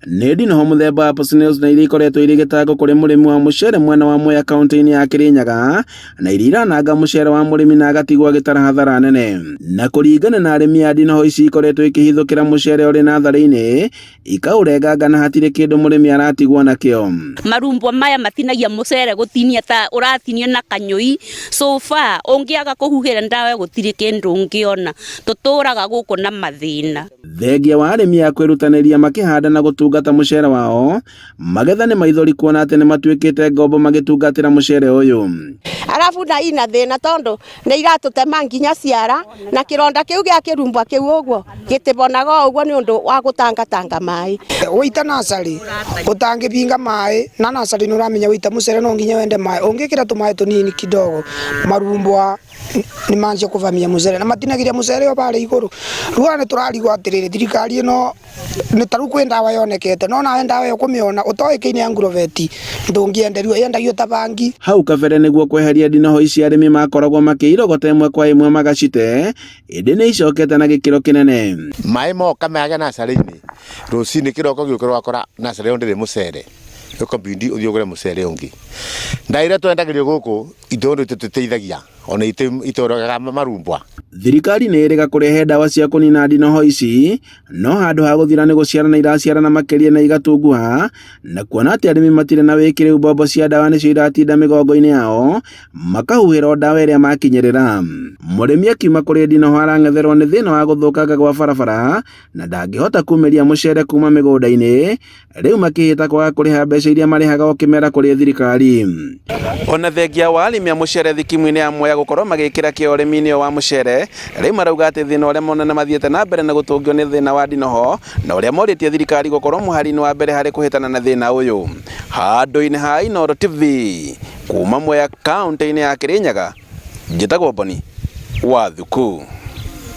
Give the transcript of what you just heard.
Nĩ ndinoho mũthemba wa Snails na iria ikoretwo irĩ gĩtango kũrĩ mũrĩmi wa mũcere mwena wa Mwea kaunti-inĩ ya Kirinyaga na iria irananga mũcere wa mũrĩmi na agatigwo agĩtara hathara nene. Na kũringana na arĩmi a ndinoho ici ikoretwo ikĩhithũkĩra mũcere ũrĩ natharĩ-inĩ ikaũrenganga na hatirĩ kĩndũ mũrĩmi aratigwo nakĩo. Marumbwa maya matinagia mũcere gũtinia ta ũratinia na kanyũi. So far ũngĩaga kũhuhĩra ndawa gũtirĩ kĩndũ ũngĩona. Tũtũraga gũkũ na mathĩna. Thengia wa arĩmi a kwĩrutanĩria makĩhanda na gũtungata mũcere wao, magetha nĩ maithori kuona atĩ nĩ matuĩkĩte ngombo magĩtungatĩra mũcere ũyũ. Arabu na ina thĩna tondũ nĩ iratũtema nginya ciara na kĩronda kĩu gĩa kĩrumbwa kĩu ũguo gĩtĩbonaga o ũguo nĩ ũndũ wa gũtangatanga maĩ. Waita nacarĩ ũtangĩbinga maĩ na nacarĩ nĩ ũramenya waita mũcere no nginya wende maĩ ũngĩkĩra tũmaĩ tũnini kidogo marumbwa nĩ manjia kũvamia mũcere na matinagiria mũcere o barĩa igũrũ. Rĩu ona nĩ tũrarigwo atĩrĩrĩ thirikari ĩno nĩ ta rĩu kwĩ ndawa yonekete no nawe ndawa ĩyo kũmĩona ũtoĩkaine Agrovet ndũngĩenderio yendagio ta bangi. Hau kabere nĩguo kweheria ndinoho ici arĩmi makoragwo makĩirogota ĩmwe kwa ĩmwe magacite, ĩndĩ nĩ icokete na gĩkĩro kĩnene. Maĩ moka mage nacarĩ-inĩ, rũcinĩ kĩroko gĩũkĩra ũgakora nacarĩ ĩyo ndĩrĩ mũcere, ũkabindi ũthiĩ ũgũre mũcere ũngĩ. Ndawa iria twendagĩrio gũkũ itũndũ ititũteithagia ona itũragaga marumbwa. Thirikari nĩ ĩrĩga kũrehe ndawa cia kũnina ndinoho ici, no handũ ha gũthira nĩ gũciarana iraciarana makĩria na igatunguha, na kuona atĩ arĩmi matirĩ na wĩkĩrĩru mbombo cia ndawa nĩcio iratinda mĩgongo-inĩ yao, makahuhĩra o ndawa ĩrĩa makinyĩrĩra. Mũrĩmi akiuma kũrĩ ndinoho arang'etherwo nĩ thĩna wa gũthũkanga gwa barabara na ndangĩhota kumĩria mũcere kuma mĩgũnda-inĩ, rĩu makĩhĩta kwaga kũrĩha mbeca iria marĩhaga o kĩmera kũrĩ thirikari. Ona thengia wa arĩmi a mũcere thikimu-inĩ ya Mwea gũkorwo magĩkĩra kĩo ũrĩmi-inĩ ũyũ wa mũcere, rĩu marauga atĩ thĩna ũrĩa mũnene mathiĩte na mbere na gũtũngio nĩ thĩna wa ndinoho na ũrĩa morĩtie thirikari gũkorwo mũhari-inĩ wa mbere harĩ kũhĩtana na thĩna ũyũ. Handũ-inĩ ha Inooro TV, kuma Mwea kaunti-inĩ ya Kĩrĩnyaga, njĩtagwo Boni wa Thuku.